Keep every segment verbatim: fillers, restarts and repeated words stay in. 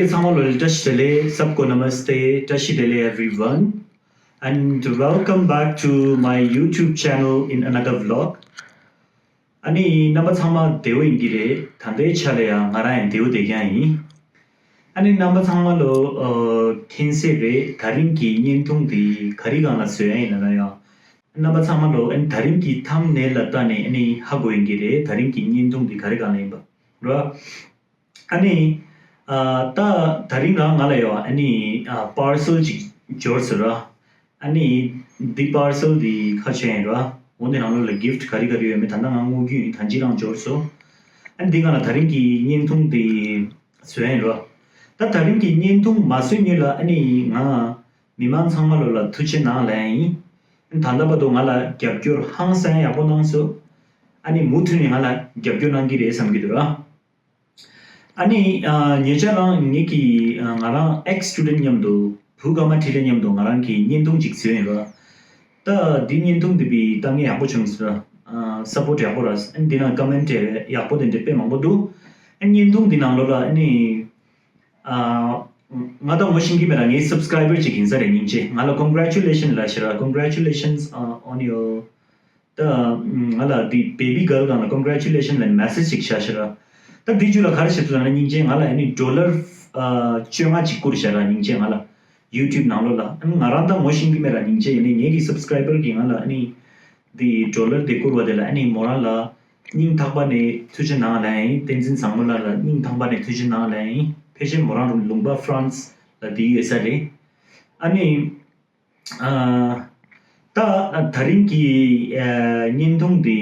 ཚང་མ་ལོ་ལ་བཀྲ་ཤིས་བདེ་ལེགས། सबको नमस्ते, བཀྲ་ཤིས་བདེ་ལེགས། Everyone, and welcome back to my YouTube channel in another vlog. ཨ་ནི་རྣམ་པ་ཚང་མ་བདེ་པོ་ཡིན་གྱི་རེད། ད་ལྟའི་ཆ་ལ་ཡང་ང་རང་ཡང་བདེ་པོ་བསྡད་ཀྱང་ཡིན། ཨ་ནི་རྣམ་པ་ཚང་མ་ལོ་ཨ་མཁྱེན་གསལ་རེད། ད་རིང་གི་བརྙན་ཐུང་འདི་ག་རེ་སྒང་ལ་བཟོས་ཡ་ཡིན་ན་ཡང་། རྣམ་པ་ཚང་མ་ལོ་ཨ་ནི་ད་རིང་གི་ཐམ་ནེལ་ལ་བལྟས་ནས་ཨ་ནི་ཧ་གོ་ཡིན་གྱི་རེད། ད་རིང་གི་བརྙན་ཐུང་འདི་ག་རེ་སྒང་ལ་ཡིན་པ་ར། ཨ་ནི། ཨ་ད་ད་རིང་རང་ང་ལ་ཡོད་ཨ་ནི་ཨ་པར་སེལ་ཅིག་འབྱོར་སོང་ར། ཨ་ནི་འདི་པར་སེལ་འདི་ཁ་ཕྱེ་ཡིན་ར། འོ་འདི་ནང་ལོགས་ལ་གིཕ་ཊི་ག་རེ་ག་རེ་ཡོད་མེད་ད་ལྟ་ང་སྔོག་རྒྱུ་ཡིན། ད་ཅི་རང་འབྱོར་སོང་། ཨ་ནི་འདི་ང་ལ་ད་རིང་གི་བརྙན་ཐུང་འདི་བཟོས་ཡིན་ར། ད་ད་རིང་གི་བརྙན་ཐུང་མ་བཟོས་སྔོན་ལ་ཨ་ནི་ང་མི་མང་ཚང་མ་ལོ་ལ་ཐུགས་རྗེ་གནང་ལབ་ཡིན། ཨ་ནི་ད་ལྟ་བར་དུ་ང་ལ་རྒྱབ་སྐྱོར་ཧང་སང་ཡག་པོ་གནང་སོང་། ཨ་ནི་མུ་མཐུད་ནས་ང་ལ་རྒྱབ་སྐྱོར་གནང་གི་རེད་བསམ་གྱི་འདུག་ར། ཨ་ནི་ཨ་ཉེ་ཆར་རང་ངེད་ཀྱི་ཨ་ང་རང་ཨེགས་སི་ཊུ་ཌེན་ཊི་མཉམ་དུ་བུ་ཀརྨ་འཕྲིན་ལས་མཉམ་དུ་ང་རང་གི་བརྙན་ཐུང་ཅིག་བཟོས་ཡིན་ར། ད་འདི་བརྙན་ཐུང་འདི་བི་ལྟ་མཁན་ཡག་པོ་བྱུང་སོང་ར། ཨ་སབ་པོར་ཊི་ཡག་པོ་ར། ཨ་ནི་འདི་ནང་ཀོ་མེན་ཊི་ཡག་པོ་དེ་འདྲ་དཔེ་མང་པོ་འདུག་ཨ་བརྙན་ཐུང་འདི་ནང་ལོགས་ལ་ཨ་ནི་ཨ་ང་ད་ངོ་ཤེས་ཀྱི་མེད་ར། ངའི་སབ་སི་ཀ་རའི་བར་ཅིག་ཡིན་ས་རེད། སྙིང་རྗེ། ང་ལ་ཀོང་གི་རེ་ཅུ་ལེ་ཤན་ལབ་ཤག་ར། Congratulations on your ད་ང་ལ་འདི་བེ་བི་གརལ་སྒང་ལ་ཀོང་གི་རེ་ཅུ་ལེ་ཤན་ལབ་མེ་སེ་ཇི་ཅིག་བཞག་ཤག་ར། ད་འདི་རྒྱུད་ལ་ག་རེ་བྱེད་ཐུབ་ན་སྙིང་རྗེ། ང་ལ་ཨ་ནི་ཌོ་ལར་ཨ་བཅོ་ལྔ་ཅིག་བསྐུར་ཤག་ར། སྙིང་རྗེ། ང་ལ་ཡུ་ཊུབ་ནང་ལོགས་ལ་ཨ་ནི་ང་རང་ད་ངོ་ཤེས་ཀྱི་མེད་ར། སྙིང་རྗེ། ཡིན་ནའི་ངེད་ཀྱི་སབ་སི་ཀ་རའི་བར་གྱིས་ང་ལ་ཨ་ནི་འདི་ཌོ་ལར་དེ་བསྐུར་བ་དེ་ལ་ཨ་ནི་མོ་རང་ལ་སྙིང་ཐག་པ་ནས་ཐུགས་རྗེ་གནང་ལབ་ཡིན། བསྟན་འཛིན་བཟང་མོ་ལགས་ལ་སྙིང་ཐག་པ་ནས་ཐུགས་རྗེ་གནང་ལབ་ཡིན། ཕལ་ཆེར་མོ་རང་ལུང་པ་ཧྥ་རན་སི་ལ་བསྡད་ཡོད་ས་རེད། ཨ་ནི། ཨ་ད་ད་རིང་གི་ཨ་བརྙན་ཐུང་འདི་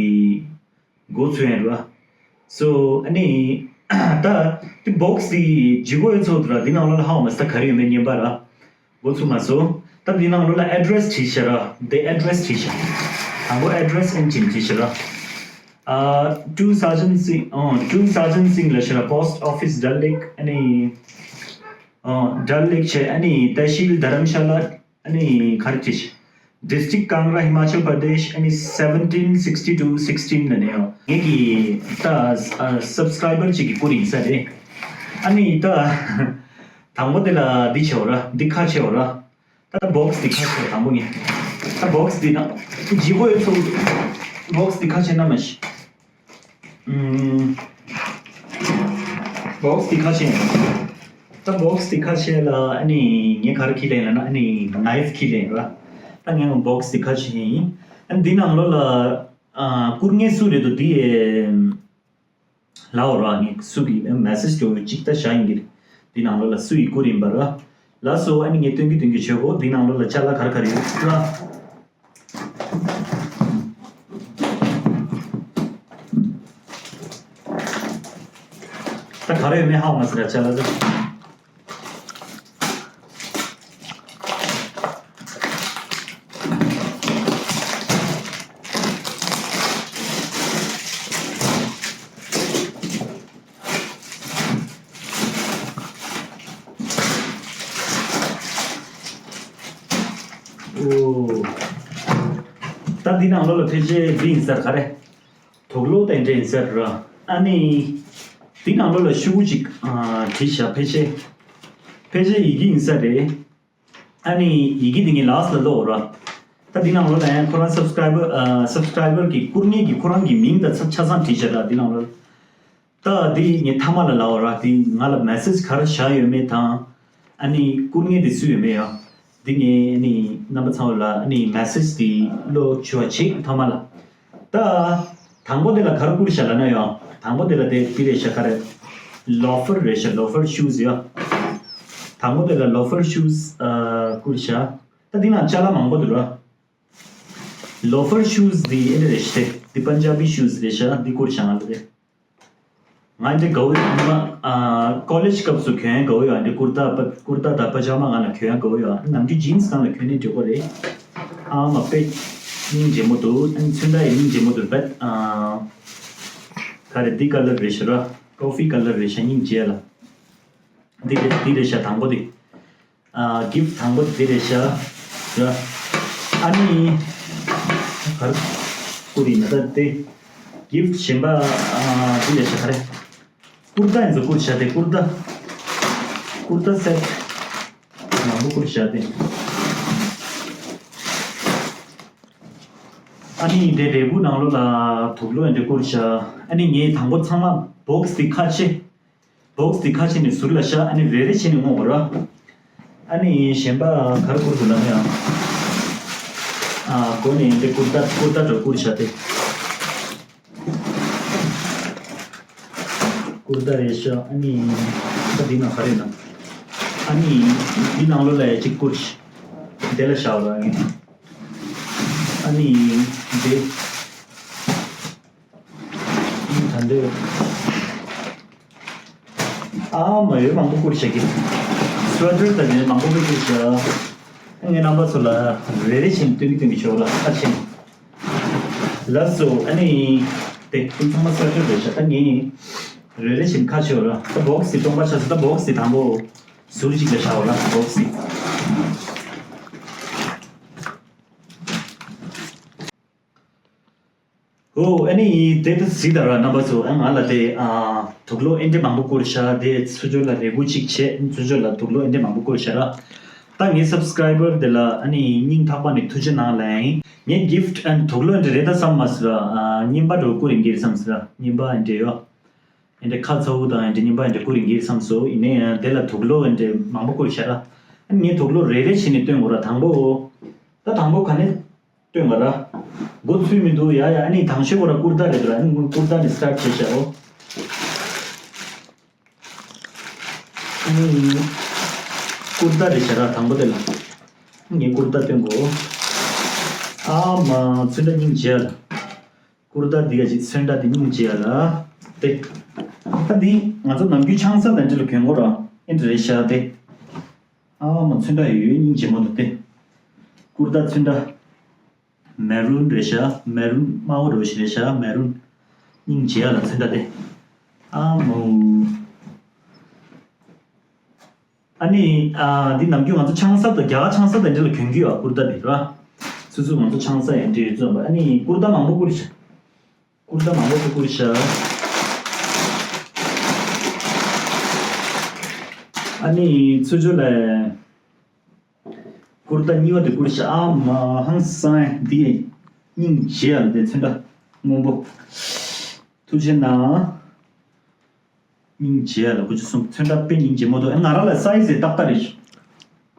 འགོ་ཚུགས་ཡིན་ར། སོ་ཨ་ནི་ད་འདི་བོག་སི་འདི་ལྗིད་ཁོག་ཡོད་ཚོད་འདུག་ར། འདི་ནང་ལོགས་ལ་ཧ་གོ་མ་སོང་། ད་ག་རེ་ཡོད་མེད་བརྙན་པར་ར། འགོ་ཚུགས་མ་སོང་། ད་འདི་ནང་ལོགས་ལ་ཨེ་ཌི་རེ་སི་བྲིས་ཤག་ར། འདི་ཨེ་ཌི་རེ་སི་བྲིས་ཤག་དང་པོ་ཨེ་ཌི་རེ་སི་ཨེན་ཅིན་བྲིས་ཤག་ར། ཨ་ཊུ་སར་ཇན་སིང་། ཨ་ཊུ་སར་ཇན་སིང་ལབ་ཤག་ར། པོ་སི་ཊི་ཨོ་ཕི་སི་ཌལ་ལེག་ཨ་ནི་ཨ་ཌལ་ལེག་བྱས། ཨ་ནི་ཏ་ཤིལ་དྷ་རམ་ཤ་ལ། ཨ་ནི་ག་རེ་བྲིས་ཤག District Kangra, Himachal Pradesh, ཨ་ནི་seventeen sixty two sixteen ལབ་ནས་ཡོད། ངེད་ཀྱི་ད་ཨ་སབ་སི་ཀ་རའི་བར་ཅིག་གིས་བསྐུར་ཡིན་ས་རེད། ཨ་ནི་ད་དང་པོ་དེ་ལ་འདི་བྱེད་འོ་ར། འདི་ཁ་ཕྱེ་འོ་ར། ད་བོག་སི་འདི་ཁ་ཕྱེ་དང་པོ་ངས། ད་བོག་སི་འདི་ནང་ལྗིད་ཁོག་ཡོད་ཚོད། བོག་སི་འདི་ཁ་ཕྱེ་ན་མ་ཤི། ཨུམ། བོག་སི་འདི་ཁ་ཕྱེ། ད་བོག་སི་འདི་ཁ་ཕྱེ་ལ་ཨ་ནི་ངས་ག་རེ་འཁྱེར་ལེན་ལབ་ན་ཨ་ནི་ནའིཕ་འཁྱེར་ལེན་ར། ད་ངས་བོག་སི་འདི་ཁ་ཕྱེ་ཡིན། ཨ་ནི་འདི་ནང་ལོགས་ལ་ཨ་བསྐུར་མཁན་སུ་རེད་འདུག་འདི་ལབ་འོ་ར། ངས་སུ་གི་མེ་སེ་ཇི་འགྲོ་གཅིག་ད་བཞག་ཡིན་གྱི་རེད། འདི་ནང་ལོགས་ལ་སུ་ཡིས་བསྐུར་ཡིན་པ་ར། ལགས་སོ། ཨ་ནི་ངས་སྟོན་གྱི་སྟོན་གྱི་བྱེད་གོ། འདི་ནང་ལོགས་ལ་ཅ་ལག་ག་རེ་ག་རེ་ཡོད་ར། ད་ག་རེ་ཡོད་མེད་ཧ་གོ་མ་སོང་ར་ཅ་ལག་ད། ཨོ། ད་འདི་ནང་ལོགས་ལ་ཕལ་ཆེར་འདི་ཡིན་ས་རེད། ག་རེ། དུག་ལོག་དེ་འདྲ་ཡིན་ས་རེད། ཨ་ནི་འདི་ནང་ལོགས་ལ་ཤོག་གུ་ཅིག་ཨ་བྲིས་ཤག་ཕལ་ཆེར་ཕལ་ཆེར་ཡི་གེ་ཡིན་ས་རེད། ཨ་ནི་ཡི་གེ་འདི་ངས་ལགས་སོ་ལབ་འོ་ར། ད་འདི་ནང་ལོགས་ལ་ཡང་ཁོ་རང་སབ་སི་ཀ་རའི་བར་ཨ་སབ་སི་ཀ་རའི་བར་གྱི་བསྐུར་མཁན་གྱི་ཁོ་རང་གི་མིང་དང་ཆ་ཆ་ཚང་བྲིས་ཤག་ར་འདི་ནང་ལོགས། ད་འདི་ངས་མཐའ་མ་ལ་ལབ་འོ་ར། འདི་ང་ལ་མེ་སེ་ཇི་ག་རེ་བཞག་ཡོད་མེད་དང་། ཨ་ནི་བསྐུར་མཁན་དེ་སུ་ཡོད་མེད་ཡ། འདི་ངས་ཨ་ནི་རྣམ་པ་ཚང་མ་ལ་ཨ་ནི་མེ་སེ་ཇི་དེ་བློ་བཅོལ་བ་བྱེད་མཐའ་མ་ལ། ད་དང་པོ་དེ་ལ་ག་རེ་བསྐུར་ཤག་ལབ་ན་ཡ། དང་པོ་དེ་ལ་དེ་འདི་རེད་ཤག་ག་རེ། ལོ་ཕར་རེད་ཤག་ལོ་ཕར་ཤུ་ཟི་ཡ། དང་པོ་དེ་ལ་ལོ་ཕར་ཤུ་ཟི་ཨ་བསྐུར་ཤག་ད་འདི་ནང་ཅ་ལག་མང་པོ་འདུག་ར། ལོ་ཕར་ཤུ་ཟི་འདི་ཨེ་རེད་ཤག་འདི་པན་ཇ་བི་ཤུ་ཟི་རེད་ཤག་འདི་བསྐུར་ཤག་ང་ལ་རེད། ང་འདི་དགའ་བོ་ཡོད། ཨ་ཀོ་ལེཇ་སྐབས་སུ་གྱོན་ཡ་དགའ་བོ་ཡོད། འདི་ཀུར་ཏ་པ་ཀུར་ཏ་དང་པ་ཇ་མ་སྒང་ལ་གྱོན་ཡ་དགའ་བོ་ཡོད། ནམ་རྒྱུན་ཇིན་སི་སྒང་ལ་གྱོན་ནས་འགྲིག་གོ་རེད། ཨ་མ་དཔེ་སྙིང་རྗེ་མོ་འདུག་ཨ་ནི་ཚོན་མདོག་ཡང་སྙིང་རྗེ་མོ་འདུག་བེད་ཨ་ག་རེ་འདི་ཀ་ལར་རེད་ཤག་ར། ཀོ་ཕི་ཀ་ལར་རེད་ཤག་སྙིང་རྗེ་ལ། འདི་རེད་འདི་རེད་ཤག་དང་པོ་འདི། ཨ་གིཕ་ཊི་དང་པོ་འདི་རེད་ཤག་ར། ཨ་ནི་ག་རེ་བསྐུར་ཡིན་ན་ད་དེ། གིཕ་ཊི་གཞན་པ་ཨ་འདི་རེད་ཤག་ག་རེ། ཀུར་ཏ་ཡིན་ཚོ་བསྐུར་ཤག་དེ་ཀུར་ཏ། ཀུར་ཏ་སེཊ་མང་པོ་བསྐུར་བཞག་སྟེ། ཨ་ནི་དེ་རས་གུར་ནང་ལོགས་ལ་དུག་ལོག་འདི་བསྐུར་བཞག་ཨ་ནི་ངས་དང་པོ་ཚང་མ་བོག་སི་འདི་ཁ་ཕྱེ། བོག་སི་འདི་ཁ་ཕྱེ་ནས་ཟུར་ལ་བཞག་ཨ་ནི་རེ་རེ་བྱས་ནས་སྔོག་དགོས་ར། ཨ་ནི་གཞན་པ་ག་རེ་བསྐུར་དགོས་ལབ་ན་ཡང་། ཨ་མགོ་ནས་འདི་ཀུར་ཏ་ཀུར་ཏ་འདྲ་བསྐུར་བཞག་སྟེ། ཀུར་ཏ་རེད་ཤག་ཨ་ནི་ད་འདི་ནང་ག་རེ་ན། ཨ་ནི་འདི་ནང་ལོགས་ལ་ཡ་གཅིག་བསྐུར་ཤག་དེ་ལ་བཞག་ར་ངས། ཨ་ནི་འདི་ད་འདི་ཨ་མ་ཡོད་མང་པོ་བསྐུར་ཤག་གི་སུ་ཝེ་ཊར་དང་འདི་མང་པོ་བསྐུར་ཤག་ངས་རྣམ་པ་ཚོ་ལ་རེ་རེ་བཞིན་སྟོན་གྱི་སྟོན་གྱི་ཤོག་ལ་ཁ་ཕྱེ། ལགས་སོ། ཨ་ནི་དེ་ཀུན་ཚང་མ་གསར་འགྱུར་རེད་ཤག་ད་ངས་རེ་རེ་བཞིན་ཁ་ཕྱེ་ར། ད་བོག་སི་སྟོང་པ་ཆགས་སོང་། ད་བོག་སི་དང་པོ་ཟུར་གཅིག་ལ་བཞག་ར་བོག་སི། ཨོ་ཨ་ནི་དེ་ད་གཟིགས་དང་ར་རྣམ་པ་ཚོ། ཨ་ང་ལ་དེ་ཨ་དུག་ལོག་ཨེ་འདྲ་མང་པོ་བསྐུར་ཤག་དེ་ཚུར་ཕྱོགས་ལ་རས་གུར་གཅིག་བྱས། ཚུར་ཕྱོགས་ལ་དུག་ལོག་ཨེ་འདྲ་མང་པོ་བསྐུར་ཤག་ར། ད་ངའི་སབ་སི་ཀ་རའི་བར་དེ་ལ་ཨ་ནི་སྙིང་ཐག་པ་ནས་ཐུགས་རྗེ་གནང་ལབ་ཡིན། ངས་གིཕ་ཊི་ཨེན་དུག་ལོག་འདི་རེད་ད་བསམ་མ་སོང་ར། ཨ་རྙིང་པ་འདྲ་བོ་བསྐུར་ཡིན་གྱི་རེད་བསམ་སོང་ར། རྙིང་པ་འདི་འདྲ་ཡོད། འདི་འདྲ་ཁ་ཚ་བོ་དང་འདི་འདྲ་རྙིང་པ་འདི་འདྲ་བསྐུར་ཡིན་གྱི་རེད་བསམ་སོང་། ཡིན་ནའི་ཡང་དེ་ལ་དུག་ལོག་འདི་འདྲ་མང་པོ་བསྐུར་ཤག་ར། ཨ་ནི་ངས་དུག་ལོག་རེ་རེ་བྱས་ནས་སྟོན་དགོས་ར། དང་པོ། ད་དང་པོ་ག་ནས་སྟོན་དགོས་ར། མགོ་ཚོས་མི་འདུག་ཡ་ཡ། ཨ་ནི་དང་ཤོས་ཁོ་ར་ཀུར་ཏ་རེད་ར། ཨ་ནི་ཀུར་ཏ་ནས་སི་ཊར་ཊི་བྱས་ཤག་འོ། ཨ་ནི་ཀུར་ཏ་རེད་ཤག་ར། དང་པོ་དེ་ལ་ངས་ཀུར་ཏ་སྟོན་དགོས། ཨ་མ་ཚོན་ཁྲ་སྙིང་རྗེ་ལ། ཀུར་ཏ་འདི་ག་ཅིག་ཚོན་ཁྲ་འདི་སྙིང་རྗེ་ལ། དེ་ད་འདི་ང་ཚོ་ནམ་རྒྱུན་ཆང་ས་དང་འདྲ་ལ་གྱོན་གོ་ར། ཨེ་འདྲ་རེད་ཤག་དེ། ཨ་མ་ཚོན་ཁྲ་ཡོད་ཡོད་སྙིང་རྗེ་མོ་འདུག་དེ། ཀུར་ཏ་ཚོན་ཁྲ་མེ་རུན་རེད་ཤག་མེ་རུན་དམར་པོ་འདྲ་བོ་ཞིག་རེད་ཤག་མེ་རུན་སྙིང་རྗེ་ལ་ཚོན་ཁྲ་དེ། ཨ་མོ། ཨ་ནི་ཨ་འདི་ནམ་རྒྱུན་ང་ཚོ་ཆང་ས་དང་རྒྱ་གར་ཆང་ས་དང་འདྲ་ལ་གྱོན་གྱི་ཡོད། ཀུར་ཏ་དེ་ར། སོ་སོ་ང་ཚོ་ཆང་ས་ཡང་འདྲ་ཡོད་ཙམ་པ། ཨ་ནི་ཀུར་ཏ་མང་པོ་བསྐུར་ཤག་ཀུར་ཏ་མང་པོ་བསྐུར་ཤག་ཨ་ནི་ཚུར་ཕྱོགས་ལ་ཀུར་ཏ་གཉིས་པ་དེ་བསྐུར་ཤག་ཨ་མ་ཧང་སང་འདི་སྙིང་རྗེ་ཡ་ལ་དེ་ཚོན་ཁྲ་སྔོན་པོ། ཐུགས་རྗེ་གནང་། སྙིང་རྗེ་ལ་དགུ་བཅུ་གསུམ། ཚོན་ཁྲ་དཔེ་སྙིང་རྗེ་མོ་འདུག་ཨ་ང་རང་ལ་སའི་ཛི་ཏག་ཏག་རེད།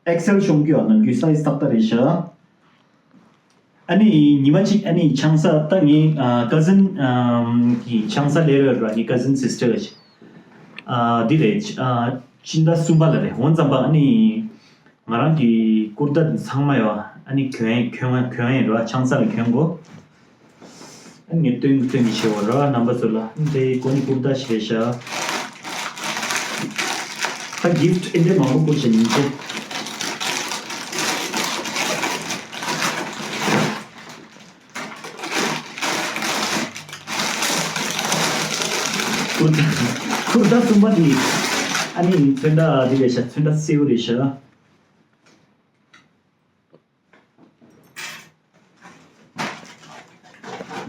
ཨེག་སེལ་ཤོང་གི་ཡོད། ནམ་རྒྱུན་སའི་ཛི་ཏག་ཏག་རེད་ཤག་ཨ་ནི་ཉི་མ་གཅིག་ཨ་ནི་ཆང་ས་ད་ངའི་ཨ་ཀ་ཟིན་ཨམ་གི་ཆང་ས་ལས་རོགས་ར། ངའི་ཀ་ཟིན་སི་སི་ཊར་ཨ་འདི་རེད། ཨ་སྤྱི་ཟླ་གསུམ་པ་ལ་རེད། འོ་ཙམ་པ་ཨ་ནི། ང་རང་གི་ཀུར་ཏ་འདི་ཚང་མ་ཡོད། ཨ་ནི་གྱོན་གྱོན་གྱོན་ཡིན་ར། ཆང་ས་ལ་གྱོན་དགོས། ཨ་ནི་སྟོན་སྟོན་གྱི་ཞེ་བོ་ར་རྣམ་པ་ཚོ་ལ། ཨ་ནི་དེ་གོ་ནི་ཀུར་ཏ་ཞིག་རེད་ཤག་ད་གིཕ་ཊི་ཨེ་འདྲ་མང་པོ་བསྐུར་ཤག་སྙིང་རྗེ། ཀུར་ཏ་ཀུར་ཏ་གསུམ་པ་འདི་ཨ་ནི་ཚོན་ཁྲ་འདི་རེད་ཤག་ཚོན་ཁྲ་སེར་པོ་རེད་ཤག་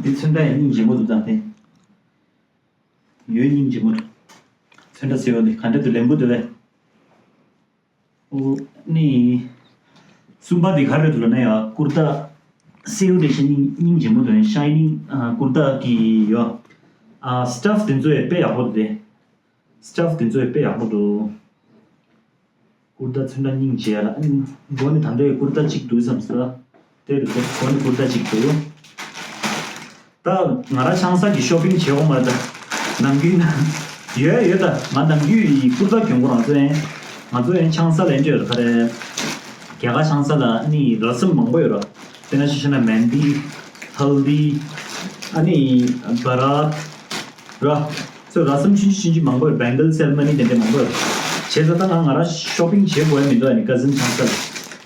འདི་ཚོན་ཁྲ་ཡང་སྙིང་རྗེ་མོ་འདུག་ད་དེ། ཡོད་སྙིང་རྗེ་མོ་འདུག་ཚོན་ཁྲ་སེར་པོ་འདི་ག་འདྲ་འདུག་ལེན་པོ་འདུག་བས། ཨོ་ནི། གསུམ་པ་འདི་ག་རེ་འདུག་ལབ་ན་ཡ་ཀུར་ཏ་སེར་པོ་འདི་ཤ་སྙིང་སྙིང་རྗེ་མོ་འདུག་ཤའི་ནིང་ཀུར་ཏ་གི་ཡོད། ཨ་སི་ཊཕ་འདི་ཚོ་ཡང་དཔེ་ཡག་པོ་འདུག་སྟེ། སི་ཊཕ་འདི་ཚོ་ཡང་དཔེ་ཡག་པོ་འདུག་ཀུར་ཏ་ཚོན་ཁྲ་སྙིང་རྗེ་ཡ་ལ། ཨ་ནི་མགོ་ནས་ད་འདྲའི་ཀུར་ཏ་གཅིག་འདུག་བསམ་སོང་། དེ་རུ་མགོ་ནས་ཀུར་ཏ་གཅིག་འདུག་ད་ང་རང་ཆང་ས་གི་ཤོ་པིང་བྱེད་འོང་མ་རེད་ད། ནམ་རྒྱུན་ཡོད་ཡོད་ད། ང་ནམ་རྒྱུན་ཀུར་ཏ་གྱོན་གོ། ང་ཚོ་ཡང་ང་ཚོ་ཡང་ཆང་ས་ལ་ཡན་ཅོ་ཡོད་ར། ག་རེ། རྒྱ་གར་ཆང་ས་ལ་ཨ་ནི་ར་སམ་མང་པོ་ཡོད་ར། དཔེར་ན་ཆ་བཞག་ན་མན་དི། ཧལ་དི། ཨ་ནི་བ་རཱཐ་ར། ཚོ་ར་སམ་ཆུང་ཆུང་ཆུང་ཆུང་མང་པོ་ཡོད། བེང་གལ་སེ་རི་མོ་ནི་དེ་འདྲ་མང་པོ་ཡོད། བྱས་ཙང་ད་ང་ང་རང་ཤོ་པིང་བྱེད་དགོས་ཡ་མི་འདུག་ཨ་ནི་ཀ་ཟིན་ཆང་ས་ལ།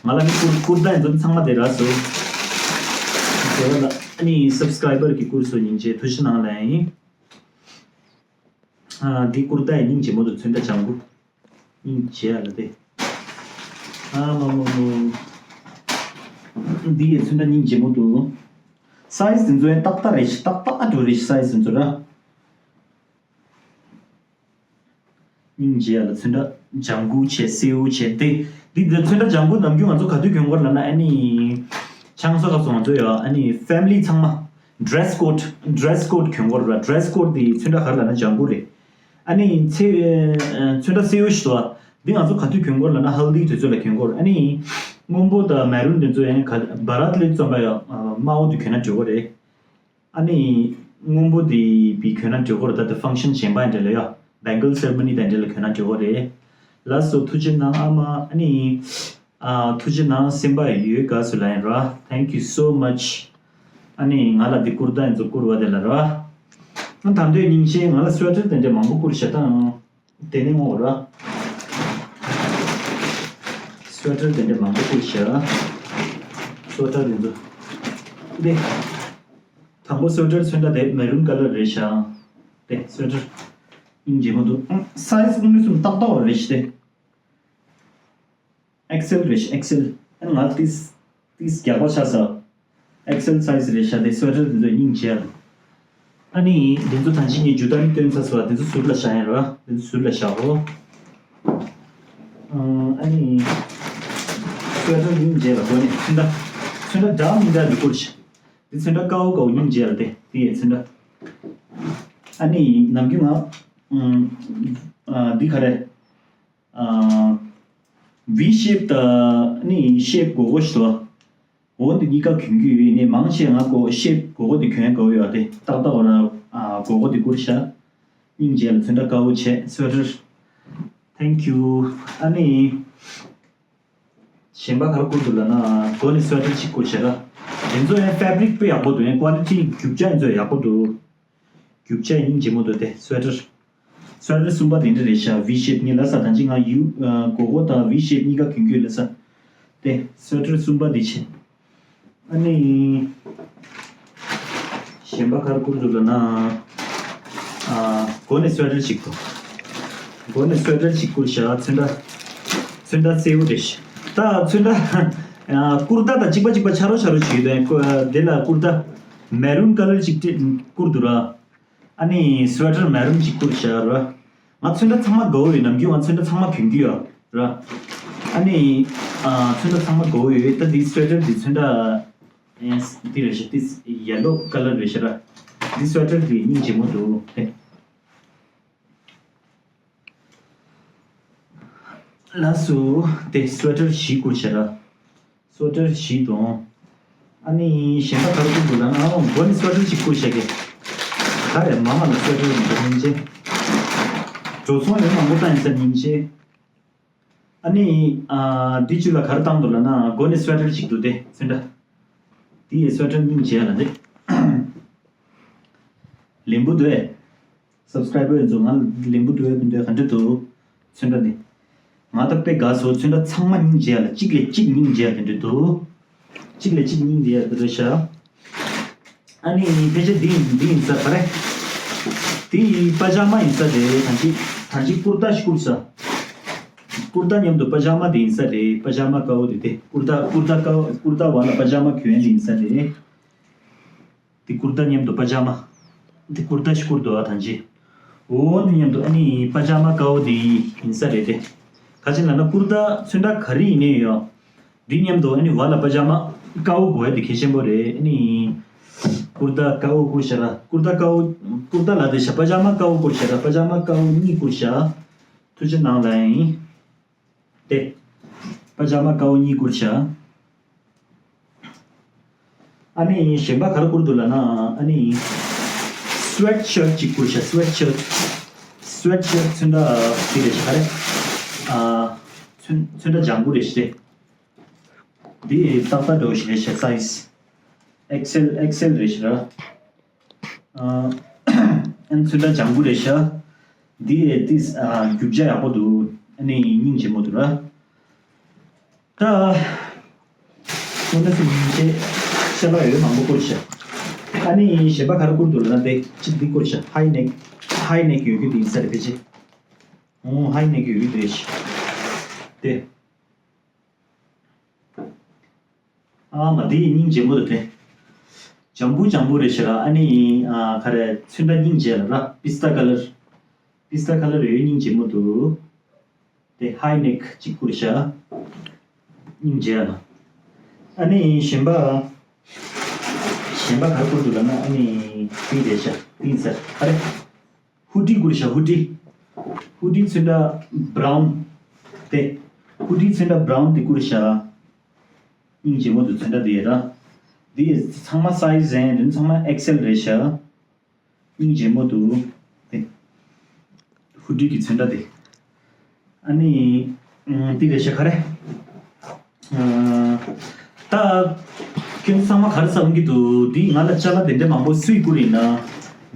ང་ལ་ནི་ཀུར་ཀུར་ཏ་ཡིན་ཚོ་ཚང་མ་དེ་རག་སོང་། དེ་བ་ལ་ཨ་ནི་སབ་སི་ཀ་རའི་བར་གྱི་བསྐུར་སོང་། སྙིང་རྗེ་ཐུགས་རྗེ་གནང་ལབ་ཡིན། ཨ་འདི་ཀུར་ཏ་ཡི་སྙིང་རྗེ་མོ་འདུག་ཚོན་ཁྲ་ལྗང་གུ། སྙིང་རྗེ་ཡ་ལ་དེ། ཨ་མ་མ་མ། འདི་ཡི་ཚོན་ཁྲ་སྙིང་རྗེ་མོ་འདུག་སའི་ཛི་དེ་ཚོ་ཡང་ཏག་ཏག་རེད་ཤག་ཏག་ཏག་འགྲོ་རེད་ཤག་སའི་ཛི་དེ་ཚོ་ར། སྙིང་རྗེ་ཡ་ལ་ཚོན་ཁྲ། ལྗང་གུ་བྱས་སེའུ་བྱས་ཏེ། འདི་འདི་ཚོན་ཁྲ་ལྗང་གུ་ནམ་རྒྱུན་ང་ཚོ་ག་དུས་གྱོན་དགོས་ལབ་ན། ཨ་ནི་ཆང་ས་སྐབས་སུ་ང་ཚོ་ཡ་ཨ་ནི་ཕེ་མི་ལི་ཚང་མ་ཌི་རེ་སི་ཀོཌ་ཌི་རེ་སི་ཀོཌ་གྱོན་དགོས་རེད་པ། ཌི་རེ་སི་ཀོཌ་འདི་ཚོན་ཁྲ་ག་རེ་ལབ་ན་ལྗང་གུ་རེད། ཨ་ནི་ཚེ་ཚོན་ཁྲ་སེའུ་ཞིག་འདུག་པ། འདི་ང་ཚོ་ག་དུས་གྱོན་དགོས་ལབ་ན་ཧལ་དིའི་དུས་ཚོད་ལ་གྱོན་དགོས་རེད། ཨ་ནི་སྔོན་པོ་དང་མེ་རུན་དེ་ཚོ་ཡང་ག་བ་རཱཐ་ལི་རྩམ་པ་ཡ་དམར་པོ་དེ་གྱོན་ན་འགྲིག་གི་རེད། ཨ་ནི་སྔོན་པོ་དེ་བི་གྱོན་ན་འགྲིག་གི་རེད། ད་དེ་ཕང་ཤན་གཞན་པ་ཡང་འདྲ་ལ་ཡ་བེང་གལ་སེ་རེ་མོ་ནི་དང་འདྲ་ལ་གྱོན་ན་འགྲིག་གི་རེད། ལགས་སོ། ཐུགས་རྗེ་གནང་ཨ་མ། ཨ་ནི་ཨ་ཐུགས་རྗེ་གནང་སེམས་པ་ཡོད་དགའ་སུ་ལ་ཡིན་ར། Thank you so much། ཨ་ནི་ང་ལ་འདི་ཀུར་ཏ་ཡིན་ཚོ་བསྐུར་བ་དེ་ལ་ར། ང་ད་འདོད་སྙིང་རྗེ། ང་ལ་སུ་ཝེ་ཊར་དེ་འདྲ་མང་པོ་བསྐུར་བཞག་དང་། དེ་ནི་ངོ་ར། སུ་ཝེ་ཊར་དེ་འདྲ་མང་པོ་བསྐུར་བཞག་སུ་ཝེ་ཊར་དེ་ཚོ། དེ། དང་པོ་སུ་ཝེ་ཊར་ཚོན་ཁྲ་དེ་མེ་རུན་ཀ་ལར་རེད་ཤག་དེ་སུ་ཝེ་ཊར་སྙིང་རྗེ་མོ་འདུག་སའི་ཛི་ཀུན་ནི་གསུམ་ཏག་ཏག་བ་རེད་ཤག་དེ། ཨེག་སེལ་རེད་ཤག་ཨེག་སེལ། ཨ་ནི་ང་ཏིས་ཏིས་རྒྱགས་པ་ཆགས་ས། ཨེག་སེལ་སའི་ཛི་རེད་ཤག་དེ་སུ་ཝེ་ཊར་དེ་ཚོ་སྙིང་རྗེ་ལ། ཨ་ནི་དེ་ཚོ་ད་ཅི་ངས་ཇུ་ཏ་ནི་སྟོན་ཚར་སོང་བ། དེ་ཚོ་ཟུར་ལ་བཞག་ཡིན་ར། དེ་ཚོ་ཟུར་ལ་བཞག་གོ་ཨ་ནི་སུ་ཝེ་ཊར་སྙིང་རྗེ་ལ་གོ་ནས་ཚོན་ཁྲ་ཚོན་ཁྲ་འདྲ་མི་འདྲ་འདི་བསྐུར་ཤག་འདི་ཚོན་ཁྲ་དཀར་པོ་དཀར་པོ་སྙིང་རྗེ་ལ་དེ་དེ་ཡས་ཚོན་ཁྲ། ཨ་ནི་ནམ་རྒྱུན་ང་ཨ་འདི་ག་རེ་ཨ་ཝི་ཤེབ་དང་ཨ་ནི་ཤེབ་སྒོར་སྒོར་ཞིག་འདུག་འོ་འདི་གཉིས་ཀ་གྱོན་གྱི་ཡོད། ཡིན་ནའི་མང་ཆེ་ང་ཀོ་ཤེབ་སྒོར་སྒོར་དེ་གྱོན་དགའ་བོ་ཡོད་དེ། ཏག་ཏག་འོ་ན་ཨ་སྒོར་སྒོར་དེ་བསྐུར་ཤག་སྙིང་རྗེ་ལ་ཚོན་ཁྲ་དཀར་པོ་བྱས་སུ་ཝེ་ཊར། Thank you། ཨ་ནི་གཞན་པ་ག་རེ་བསྐུར་འདུག་ལབ་ན་མགོ་ནས་སུ་ཝེ་ཊར་གཅིག་བསྐུར་བྱས་ར། དེ་ཚོ་ཡང་ཕེབ་རིག་དཔེ་ཡག་པོ་འདུག་ཡང་ཀོ་ལི་ཊི་རྒྱུ་ཆ་ཡིན་ཚོ་ཡག་པོ་འདུག་རྒྱུ་ཆ་སྙིང་རྗེ་མོ་འདུག་དེ་སུ་ཝེ་ཊར། སུ་ཝེ་ཊར་གསུམ་པ་དེ་འདྲ་རེད་ཤག་ཝི་ཤེབ་ངས་ལབ་ས་ད་ཅི་ང་ཡུ་ཨ་སྒོར་སྒོར་དང་ཝི་ཤེབ་གཉིས་ཀ་གྱོན་གྱི་ཡོད་ལབ་ས། དེ་སུ་ཝེ་ཊར་གསུམ་པ་དེ་བྱས། ཨ་ནི་གཞན་པ་ག་རེ་བསྐུར་འདུག་ལབ་ན་ཨ་མགོ་ནས་སུ་ཝེ་ཊར་གཅིག་འདུག་མགོ་ནས་སུ་ཝེ་ཊར་གཅིག་བསྐུར་ཤག་ཚོན་ཁྲ་ཚོན་ཁྲ་སེའུ་རེད་ཤག་ད་ཚོན་ཁྲ་ཨ་ཀུར་ཏ་དང་གཅིག་པ་གཅིག་པ་ཆ་རོ་ཆ་རོ་བྱས་ཡོད་དེ། ཀུ་དེ་ལ་ཀུར་ཏ་མེ་རུན་ཀ་ལར་གཅིག་སྤྲད་བསྐུར་འདུག་ར། ཨ་ནི་སུ་ཝེ་ཊར་མེ་རུན་གཅིག་བསྐུར་བཞག་ར། ང་ཚོན་ཁྲ་ཚང་མ་དགའ་བོ་ཡོད། ནམ་རྒྱུན་ང་ཚོན་ཁྲ་ཚང་མ་གྱོན་གྱི་ཡོད་ར། ཨ་ནི་ཨ་ཚོན་ཁྲ་ཚང་མ་དགའ་བོ་ཡོད། ད་འདི་སུ་ཝེ་ཊར་འདི་ཚོན་ཁྲ་ཨེ་འདི་རེད་ཤག་འདི་ཡེ་ལོ་ཀ་ལར་རེད་ཤག་ར། འདི་སུ་ཝེ་ཊར་འདི་སྙིང་རྗེ་མོ་འདུག་དེ། ལགས་སོ། དེ་སུ་ཝེ་ཊར་བཞི་བསྐུར་བྱས་ར། སུ་ཝེ་ཊར་བཞི་དང་། ཨ་ནི་གཞན་པ་ག་རེ་བསྐུར་འདུག་ལབ་ན་ཨ་མགོ་ནས་སུ་ཝེ་ཊར་གཅིག་བསྐུར་བྱས་ཀྱི། ད་རེད་མ་མ་ལ་སུ་ཝེ་ཊར་མི་འདུག་སྙིང་རྗེ། འགྲོ་སོང་ཡང་མང་པོ་བཏང་ཡིན་ས་སྙིང་རྗེ། ཨ་ནི་ཨ་འདི་བཅུ་ལ་ག་རེ་བཏང་འདུག་ལབ་ན་མགོ་ནས་སུ་ཝེ་ཊར་གཅིག་འདུག་སྟེ་ཚོན་ཁྲ། འདི་ཡི་སུ་ཝེ་ཊར་སྙིང་རྗེ་ལ་འདི། ལེན་པོ་འདུག་ཨེ། སབ་སི་ཀ་རའི་བར་ཡིན་ཚོ་ང་ལེན་པོ་འདུག་ཨེ་མི་འདུག་ཨེ་ག་འདྲ་འདུག་ཚོན་ཁྲ་འདི། ང་ད་དཔེ་དགའ་སོང་། ཚོན་ཁྲ་ཚང་མ་སྙིང་རྗེ་ལ་གཅིག་ལས་གཅིག་སྙིང་རྗེ་ལ་དེ་འདྲ་འདུག་གཅིག་ལས་གཅིག་སྙིང་རྗེ་ལ་དེ་འདྲ་ཤག་ཨ་ནི་ཕལ་ཆེར་འདི་ཡིན་འདི་ཡིན་ས་ག་རེ། འདི་ཡིན་པ་ཇ་མ་ཡིན་ས་རེད། ད་ཅི་ད་ཅི་ཀུར་ཏ་ཞིག་བསྐུར་ས། ཀུར་ཏ་མཉམ་དུ་པ་ཇ་མ་དེ་ཡིན་ས་རེད། པ་ཇ་མ་དཀར་པོ་དེ་དེ་ཀུར་ཏ་ཀུར་ཏ་དཀར་པོ་ཀུར་ཏ་བ་ལ་པ་ཇ་མ་གྱོན་ཡིན་ས་རེད། དེ་ཀུར་ཏ་མཉམ་དུ་པ་ཇ་མ། དེ་ཀུར་ཏ་ཞིག་བསྐུར་འདུག་ཨ་ཐང་ཅི། འོ་དེ་མཉམ་དུ་ཨ་ནི་པ་ཇ་མ་དཀར་པོ་དེ་ཡིན་ས་རེད་དེ། ག་ཅི་ལབ་ན་ཀུར་ཏ་ཚོན་ཁྲ་ག་རེ་ཡིན་ནའི་ཡོད། དེ་མཉམ་དུ་ཨ་ནི་བ་ལ་པ་ཇ་མ་དཀར་པོ་དགོས་ཡ་དེ་གལ་ཆེན་པོ་རེད། ཨ་ནི་ཀུར་ཏ་དཀར་པོ་བསྐུར་ཤག་ར། ཀུར་ཏ་དཀར་པོ་ཀུར་ཏ་ལ་དེ་ཤག་པ་ཇ་མ་དཀར་པོ་བསྐུར་ཤག་ར། པ་ཇ་མ་དཀར་པོ་གཉིས་བསྐུར་ཤག་ཐུགས་རྗེ་གནང་ལ་ཡིན། དེ། པ་ཇ་མ་དཀར་པོ་གཉིས་བསྐུར་བྱ། ཨ་ནི་གཞན་པ་ག་རེ་བསྐུར་འདུག་ལབ་ན་ཨ་ནི། སུ་ཝེ་ཊི་ཤར་ཊི་གཅིག་བསྐུར་བྱ། སུ་ཝེ་ཊི་ཤར་ཊི། སུ་ཝེ་ཊི་ཤར་ཊི་ཚོན་ཁྲ་དེ་རེད་ཤག་ག་རེ། ཨ། ཚོན་ཚོན་ཁྲ་ལྗང་གུ་རེད་ཤག་དེ། འདི་ཏག་ཏག་འདྲ་བོ་ཞིག་རེད་ཤག་སའི་ཛི། ཨེག་སེལ་ཨེག་སེལ་རེད་ཤག་ར། ཨ་ཨན་ཚོན་ཁྲ་ལྗང་གུ་རེད་ཤག་འདི་ཨེ་ཏིས་ཨ་རྒྱུ་ཆ་ཡག་པོ་འདུག་ཨ་ནི་སྙིང་རྗེ་མོ་འདུག་ར། ད་དངོས་གནས་སུ་སྙིང་རྗེ་ཤ་ལག་ཡོད་མང་པོ་བསྐུར་ཤག་ཨ་ནི་གཞན་པ་ག་རེ་བསྐུར་འདུག་ལབ་ན་དེ་གཅིག་འདི་བསྐུར་ཤག་ཧའི་ནེག་ཧའི་ནེག་ཡོད་རྒྱུ་དེ་ཡིན་ས་རེད་ཕལ་ཆེར། ཨོ་ཧའི་ནེག་ཡོད་རྒྱུ་དེ་རེད་ཤག་དེ། ཨ་མ་འདི་སྙིང་རྗེ་མོ་འདུག་དེ། ལྗང་བུ་ལྗང་བུ་རེད་ཤག་ར། ཨ་ནི་ཨ་ག་རེ་ཚོན་ཁྲ་སྙིང་རྗེ་ལ་ར། པི་སྟ་ཀ་ལར། པི་སྟ་ཀ་ལར་ཡོད་སྙིང་རྗེ་མོ་འདུག་ཧའི་ནེག་གཅིག་བསྐུར་བཞག་སྙིང་རྗེ་ལ། ཨ་ནི་གཞན་པ། གཞན་པ་ག་རེ་བསྐུར་འདུག་ལབ་ན། ཨ་ནི་དེ་རེད་ཤག་དེ་ཡིན་ས་ག་རེ། ཧུ་ཌི་བསྐུར་ཤག་ཧུ་ཌི། ཧུ་ཌི་ཚོན་ཁྲ་བྷ་རའུན། དེ། ཧུ་ཌི་ཚོན་ཁྲ་བྷ་རའུན་དེ་བསྐུར་ཤག་སྙིང་རྗེ་མོ་འདུག་ཚོན་ཁྲ་དེ་ར། དེ་ཚང་མ་སའི་ཛི་ཡང་དེ་ཚང་མ་ཨེག་སེལ་རེད་ཤག་སྙིང་རྗེ་མོ་འདུག་དེ། ཧུ་ཌི་གི་ཚོན་ཁྲ་དེ། ཨ་ནི། ཨང་། དེ་རེད་ཤག་ག་རེ། ཨང་། ད། ཁྱོད་ཚང་མ་ག་རེ་བསམ་གྱི་འདུག་འདི་ང་ལ་ཅ་ལག་དེ་འདྲ་མང་པོ་སུས་བསྐུར་ཡིན་ན།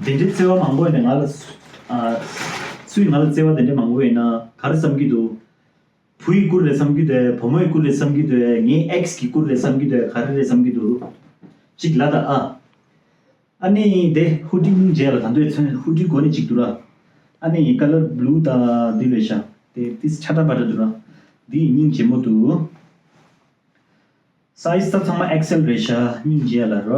དེ་འདྲའི་བརྩེ་བ་མང་པོ་ཡིན་ན་ང་ལ་སུ། ཨ། སུས་ང་ལ་བརྩེ་བ་དེ་འདྲ་མང་པོ་ཡིན་ན་ག་རེ་བསམ་གྱི་འདུག་བུ་ཡིས་བསྐུར་རེད་བསམ་གྱི་འདུག་བུ་མོ་ཡིས་བསྐུར་རེད་བསམ་གྱི་འདུག་ངའི་ཨེག་སི་གིས་བསྐུར་རེད་བསམ་གྱི་འདུག་ག་རེ་རེད་བསམ་གྱི་འདུག་གཅིག་ལབ་དང་ཨ། ཨ་ནི་དེ་ཧུ་ཌི་སྙིང་རྗེ་ལ་ད་འདོད་ཚོན་ཧུ་ཌི་གོ་ནི་གཅིག་འདུག་ར། ཨ་ནི་ཀ་ལར་བྷུ་ལུ་དང་འདི་རེད་ཤག་དེ་ཏིས་ཆ་འདྲ་པ་འདྲ་འདུག་ར། འདི་སྙིང་རྗེ་མོ་འདུག་སའི་ཛི་ད་ཚང་མ་ཨེག་སེལ་རེད་ཤག་སྙིང་རྗེ་ལ་ར།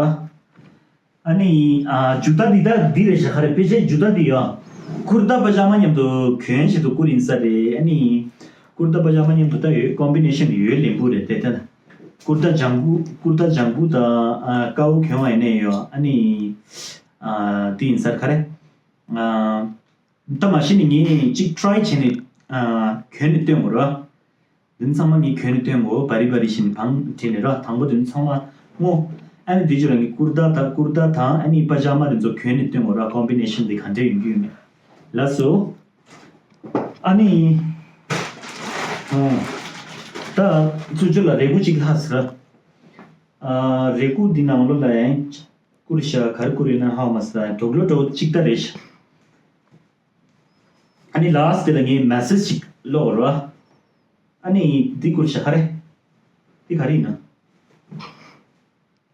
ཨ་ནི་ཨ་ཇུ་ཏ་འདི་ད་འདི་རེད་ཤག་ག་རེ། ཕལ་ཆེར་ཇུ་ཏ་འདི་ཡོད། ཀུར་ཏ་པ་ཇ་མ་མཉམ་དུ་གྱོན་བྱེད་དུ་བསྐུར་ཡིན་ས་རེད། ཨ་ནི་ཀུར་ཏ་པ་ཇ་མ་མཉམ་དུ་ད་ཡོད་ཀོམ་བི་ནེ་ཤན་ཡོད་ལེན་པོ་རེད་དེ་ད། ཀུར་ཏ་ཇང་གུ་ཀུར་ཏ་ཇང་གུ་དང་ཨ་ཀའུ་གྱོན་བ་ཡིན་ནའི་ཡོད། ཨ་ནི་ཨ་འདི་ཡིན་ས་རེད་ག་རེ། ཨ་ད་མ་གཞི་ནས་ངས་གཅིག་ཊི་རའི་བྱས་ནས་ཨ་གྱོན་ནས་སྟོན་དགོས་ར། འདི་ཚང་མ་ངས་གྱོན་ནས་སྟོན་དགོས། བ་རི་བ་རི་བྱས་ནས་བང་བྲིས་ནས་ར། དང་པོ་དེ་ཚང་མ་སྔོ། ཨ་ནི་དེ་རྗེས་ལ་ངས་ཀུར་ཏ་དང་ཀུར་ཏ་དང་ཨ་ནི་པ་ཇ་མ་དེ་ཚོ་གྱོན་ནས་སྟོན་དགོས་ར། ཀོམ་བི་ནེ་ཤན་དེ་ག་འདྲ་ཡོང་རྒྱུ་ཡོད་མེད། ལགས་སོ། ཨ་ནི། ཨོ། ད་ཚུར་ཕྱོགས་ལ་རེ་སྐུལ་གཅིག་ལྷག་ཟེར། ཨ་རེ་སྐུལ་འདི་ནང་ལོགས་ལ་ཡང་བསྐུར་ཤག་ག་རེ་བསྐུར་ཡོད་ན་ཧ་མ་སོང་། དོགས་ལོ་འགྲོ་གཅིག་ལྟ་རེད་ཤག་ཨ་ནི་ལཱ་སི་ཊི་དེ་ལ་ངས་མེ་སེ་ཇི་ཅིག་ཀློག་རོགས། ཨ་ནི་འདི་བསྐུར་ཤག་ག་རེ། འདི་ག་རེ་ཡིན་ན།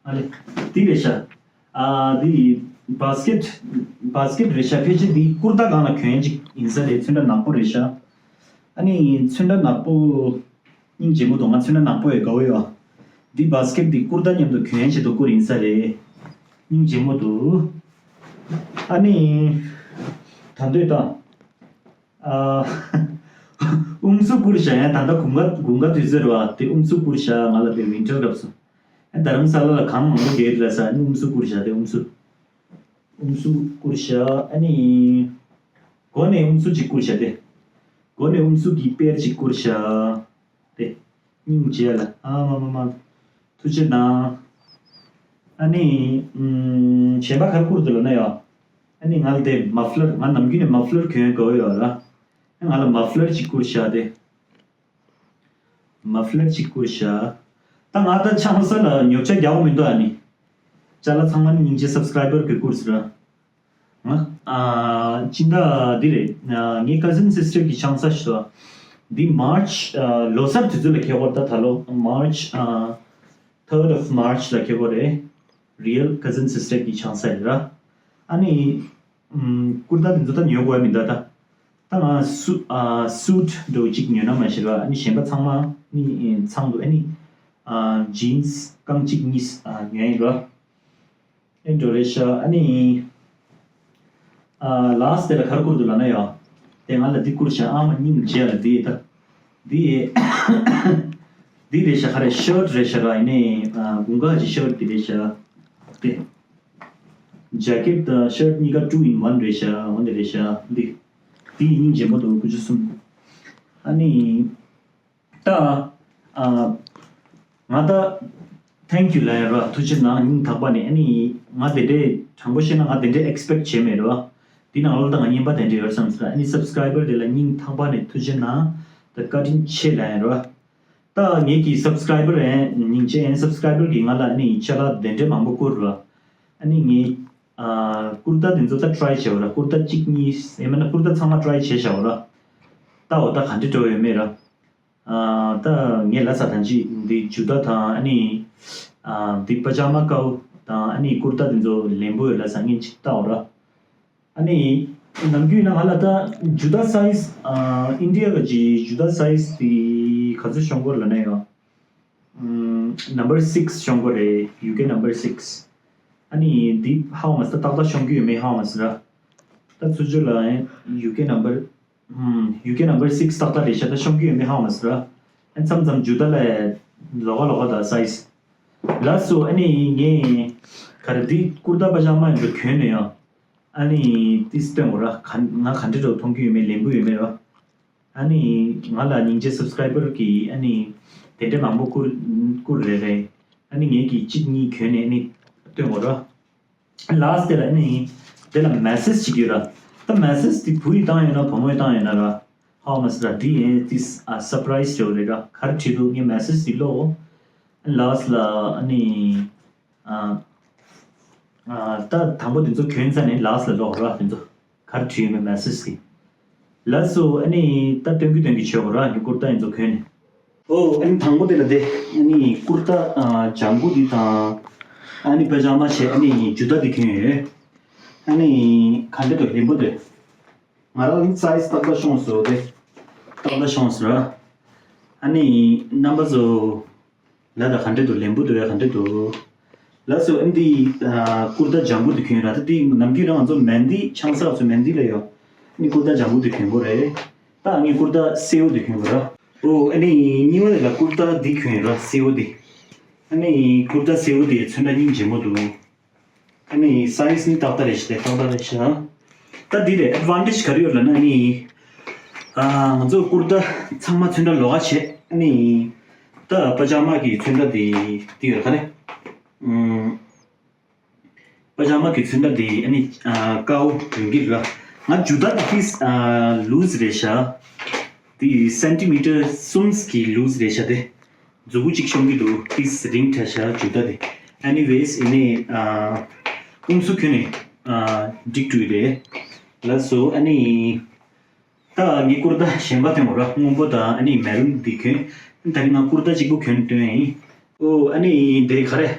ཨ་ལེ། འདི་རེད་ཤག་ཨ་འདི་བཱ་སི་ཀེ་ཊི། བཱ་སི་ཀེ་ཊི་རེད་ཤག་ཕལ་ཆེར་འདི་ཀུར་ཏ་སྒང་ལ་གྱོན་ཡ་ཅིག་ཡིན་ས་རེད། ཚོན་ཁྲ་ནག་པོ་རེད་ཤག་ཨ་ནི་ཚོན་ཁྲ་ནག་པོ། སྙིང་རྗེ་མོ་འདུག་ང་ཚོན་ཁྲ་ནག་པོ་ཡོད་དགའ་བོ་ཡོད། འདི་བཱ་སི་ཀེཊ་འདི་ཀུར་ཏ་མཉམ་དུ་གྱོན་བྱེད་དུ་བསྐུར་ཡིན་ས་རེད། སྙིང་རྗེ་མོ་འདུག་ཨ་ནི། ད་འདོད་དང་། ཨ། ཨུམ་སུ་བསྐུར་བཞག་ཡང་ད་ལྟ་དགུན་ཁ་དགུན་ཁ་དུས་ཚོད་རེད་བ། དེ་ཨུམ་སུ་བསྐུར་བཞག་ང་ལ་དེ་ཝིན་ཊར་སྐབས་སུ། ཨ་རྡ་རམ་ས་ལ་ལ་གངས་མང་པོ་རྒྱག་གི་ལ་ས་ཨ་ནི་ཨུམ་སུ་བསྐུར་བཞག་དེ་ཨུམ་སུ། ཨུམ་སུ་བསྐུར་བཞག་ཨ་ནི། མགོ་ནས་ཨུམ་སུ་གཅིག་བསྐུར་བཞག་སྟེ། མགོ་ནས་ཨུམ་སུ་གི་དཔེར་གཅིག་བསྐུར་བཞག་སྟེ། སྙིང་རྗེ་ལ་ཨ་མ་མ་མ། ཐུགས་རྗེ་གནང་། ཨ་ནི། ཨུམ། གཞན་པ་ག་རེ་བསྐུར་འདུག་ལབ་ན་ཡ། ཨ་ནི་ང་ལ་དེ་མ་ཕ་ལར་ང་ནམ་རྒྱུན་ནས་མ་ཕ་ལར་གྱོན་དགའ་བོ་ཡོད་ལ། ང་ལ་མ་ཕ་ལར་གཅིག་བསྐུར་བཞག་སྟེ། མ་ཕ་ལར་གཅིག་བསྐུར་བཞག་ད་ང་ད་ཆང་ས་ལ་ཉོ་ཆ་རྒྱག་མི་འདུག་ཨ་ནི། ཅ་ལག་ཚང་མ་ནི་སྙིང་རྗེ་སབ་སི་ཀ་རའི་བར་གྱིས་བསྐུར་ཟེར། ང་ཨ་སྤྱི་ཟླ་འདི་རེད། ཨ་ངའི་ཀ་ཟིན་སི་སི་ཊར་གྱི་ཆང་ས་ཞིག་འདུག་འདི་མར་ཆི་ཨ་ལོ་གསར་དུས་ཚོད་ལ་ཁེལ་བར་ད་ད་ལོ་མར་ཆི་ཨ་ཐར་ཌི་ཨོཕ་མར་ཆི་ལ་ཁེལ་བ་རེད། རི་ཡལ་ཀ་ཟིན་སི་སི་ཊར་གྱི་ཆང་ས་རེད་ར། ཨ་ནི་ཨམ་ཀུར་ཏ་དེ་ཚོ་ད་ཉོ་དགོས་མི་འདུག་ད། ད་ང་སུ་ཨ་སུ་ཊི་འདྲ་བོ་གཅིག་ཉོས་ན་མ་ཤེས་ར། ཨ་ནི་གཞན་པ་ཚང་མ་ནི་ཚང་འདུག་ཨ་ནི་ཨ་ཇིན་སི་རྐང་གཅིག་གཉིས་ཨ་ཉོས་ཡིན་ར། ཨེ་འགྲོ་རེད་ཤག་ཨ་ནི་ཨ་ལཱ་སི་ཊི་དེ་ལ་ག་རེ་བསྐུར་འདུག་ལབ་ན་ཡ། དེ་ང་ལ་འདི་བསྐུར་ཤག་ཨ་མ་སྙིང་རྗེ་ལ་འདི་ད་འདི་འདི་རེད་ཤག་ག་རེ་ཤར་ཊི་རེད་ཤག་ར། ཡིན་ནའི་ཨ་དགུན་ཁ་གི་ཤར་ཊི་དེ་རེད་ཤག་དེ། ཇེ་ཀེཊ་དང་ཤར་ཊི་གཉིས་ཀ་ཊུ་ཨིན་ཝན་རེད་ཤག་འོ་འདི་རེད་ཤག་འདི། འདི་ཡི་སྙིང་རྗེ་མོ་འདུག་ཀུ་ཅུ་གསུམ། ཨ་ནི། ད། ཨ། ང་ད། ཐེང་ཀྱུ་ལབ་ཡ་ར་ཐུགས་རྗེ་གནང་སྙིང་ཐག་པ་ནས། ཨ་ནི། ང་དེ་འདྲའི་དྲང་པོ་བཤད་ན་ང་དེ་འདྲའི་ཨེག་སི་པེག་བྱས་མེད་ར། འདི་ནང་ལོགས་ད་ང་རྔན་པ་དེ་འདྲ་ཡོད་བསམ་སོང་། ཨ་ནི་སབ་སི་ཀ་རའི་བར་དེ་ལ་སྙིང་ཐག་པ་ནས་ཐུགས་རྗེ་གནང་། ད་བཀའ་དྲིན་ཆེ་ལབ་ཡ་ར། ད་ངེད་ཀྱི་སབ་སི་ཀ་རའི་བར་ཨེ་སྙིང་རྗེ་ཨེ་སབ་སི་ཀ་རའི་བར་གྱིས་ང་ལ་ཨ་ནི་ཅ་ལག་དེ་འདྲའི་མང་པོ་བསྐུར་ར། ཨ་ནི་ངས། ཨ། ཀུར་ཏ་དེ་ཚོ་ད་ཊི་རའི་བྱས་པ་ར། ཀུར་ཏ་གཅིག་གཉིས་ཡང་མིན་ན་ཀུར་ཏ་ཚང་མ་ཊི་རའི་བྱས་བཞག་པ་ར། ད་འོ་ད་ག་འདྲ་འགྲོ་ཡོད་མེད་ར། ཨ། ད་ངས་ལབ་ས་ད་ཅི་འདི་ཇུ་ཏ་དང་ཨ་ནི། ཨ། འདི་པ་ཇ་མ་ཀའུ་དང་ཨ་ནི་ཀུར་ཏ་དེ་ཚོ་ལེན་པོ་ཡོད་ལབ་ས་ངས་ཅིག་ལྟ་བ་ར། ཨ་ནི། ནམ་རྒྱུན་ན་ང་ལ་ད་ཇུ་ཏ་སའི་ཛི། ཨ། ཨིན་ཌི་ཡ་གི་ཇུ་ཏ་སའི་ཛི་དེ་ག་ཚོད་ཤོང་གི་ཡོད་ལབ་ན་ཡང་། ཨམ། ནམ་བར་སིག་ཤོང་གི་རེད། ཡུ་ཀེ་ནམ་བར་སིག་ཨ་ནི་འདི་ཧ་གོ་མ་སོང་། ད་ཏག་ཏག་ཤོང་གི་ཡོད་མེད་ཧ་གོ་མ་སོང་ར། ད་ཚུར་ཕྱོགས་ལ་ཡང་ཡུ་ཀེ་ནམ་བར་ ཡུ་ཀེ་number six ཏག་ཏག་རེད་ཤག་ད་ཤོང་གི་ཡོད་མེད་ཧ་གོ་མ་སོང་ར། ཨ་མཚམས་མཚམས་ཇུ་ད་ལ་ལོགས་ཀ་ལོགས་ཀ་ད་size། ལགས་སོ། ཨ་ནི་ངས་ག་རེ་འདི་ཀུར་ཏ་པ་ཇ་མ་ཡིན་འགྲོ་གྱོན་ནས་ཡང་ཨ་ནི་ཏིས་སྟོན་གོ་ར། ག་ང་ག་འདྲ་འགྲོ་མཐོང་གི་ཡོད་མེད་ལེན་པོ་ཡོད་མེད་ར། ཨ་ནི་ང་ལ་སྙིང་རྗེ་subscriber གི་ཨ་ནི་དེ་འདྲ་མང་པོ་བསྐུར་བསྐུར་རེད་རེད། ཨ་ནི་ངས་ཀྱི་གཅིག་གཉིས་གྱོན་ནས་ཨ་ནི་སྟོན་གོ་ར། last དེ་ལ་ཨ་ནི་དེ་ལ་message ཅིག་ཡོད་ར། ད་message དེ་བུ་ཡིས་བཏང་ཡོད་ན་བུ་མོས་བཏང་ཡོད་ན་ར། ཧ་མ་སི་ར་འདི་ཡིན་ཏིས་ཨ་surprise ཅོ་རེད་ར། ག་རེ་བྲིས་འདུག་ངས་message དེ་ཀློག last ལ་ཨ་ནི་ཨ་ཨ་ད་དང་པོ་དེ་ཚོ་གྱོན་ཚར་ནས་last ལ་ཀློག་ར། དེ་ཚོ་ག་རེ་བྲིས་ཡོད་མེད་message དེ། ལགས་སོ། ཨ་ནི་ད་སྟོན་གི་སྟོན་གི་བྱེད་དགོས་ར། ངའི་ཀུར་ཏ་ཡིན་ཚོ་གྱོན་ནས། ཨོ་ཨ་ནི་དང་པོ་དེ་ལ་དེ་ཨ་ནི་ཀུར་ཏ་ཨ་ལྗང་གུ་འདི་དང་ཨ་ནི་པ་ཇ་མ་བྱས་ཨ་ནི་ཇུ་ཏ་འདི་གྱོན་ཡོད། ཨ་ནི་ག་འདྲ་འདུག་ལེན་པོ་འདུག་ང་རང་ནི་size ཏག་ཏག་ཤོང་སོ་དེ། ཏག་ཏག་ཤོང་སོ་ར། ཨ་ནི་རྣམ་པ་ཚོ་ལ་ད་ག་འདྲ་འདུག་ལེན་པོ་འདུག་ཡ་ག་འདྲ་འདུག་ལགས་སོ། ཨ་ནི་འདི་ཨ་ཀུར་ཏ་ལྗང་གུ་འདི་གྱོན་ཡོད་ར། ད་འདི་ནམ་རྒྱུན་རང་ང་ཚོ་མན་དི་ཆང་ས་ཚོ་མན་དི་ལ་ཡོད། ཨ་ནི་ཀུར་ཏ་ལྗང་གུ་འདི་གྱོན་པོ་རེད། ད་ངས་ཀུར་ཏ་སེའུ་དེ་གྱོན་པ་ར། ཨོ་ཨ་ནི་གཉིས་པ་དེ་ལ་ཀུར་ཏ་འདི་གྱོན་ར་སེའུ་དེ། ཨ་ནི་ཀུར་ཏ་སེའུ་དེ་ཚོན་ཁྲ་སྙིང་རྗེ་མོ་འདུག་ཨ་ནི་size ནི་ཏག་ཏག་རེད་ཤག་ཏག་ཏག་རེད་ཤག་ད་འདི་རེད་advantage ག་རེ་ཡོད་ལབ་ན་ཨ་ནི་ཨ་ང་ཚོ་ཀུར་ཏ་ཚང་མ་ཚོན་ཁྲ་ལོགས་ཀ་བྱས་ཨ་ནི་ད་པ་ཇ་མ་གི་ཚོན་ཁྲ་དེ་དེ་ཡོད་ག་རེ། ཨུམ། པ་ཇ་མ་གི་ཚོན་ཁྲ་དེ་ཨ་ནི་ཨ་དཀར་པོ་ཡོང་གི་རེད་ལ། ང་ཇུ་ཏ་དེ་ཨ་loose རེད་ཤག་དེ་centimeter གསུམ་གྱི་loose རེད་ཤག་དེ་མཛུ་གུ་གཅིག་ཤོང་གི་འདུག་དེ་རིང་ཁྲ་ཤག་ཇུ་ཏ་དེ། anyways ཨ་ནི་ཨ་དབུང་སུ་གྱོན་ནས་ཨ་འགྲིག་འགྲོ་གི་རེད། ལགས་སོ། ཨ་ནི། ད་ངའི་ཀུར་ཏ་གཞན་པ་སྟོན་གོ་ར། སྔོན་པོ་དང་ཨ་ནི་maroon འདི་གྱོན། ད་ནི་ང་ཀུར་ཏ་གཅིག་པུ་གྱོན་སྟོན་ཡིན། ཨོ་ཨ་ནི་འདི་ག་རེ།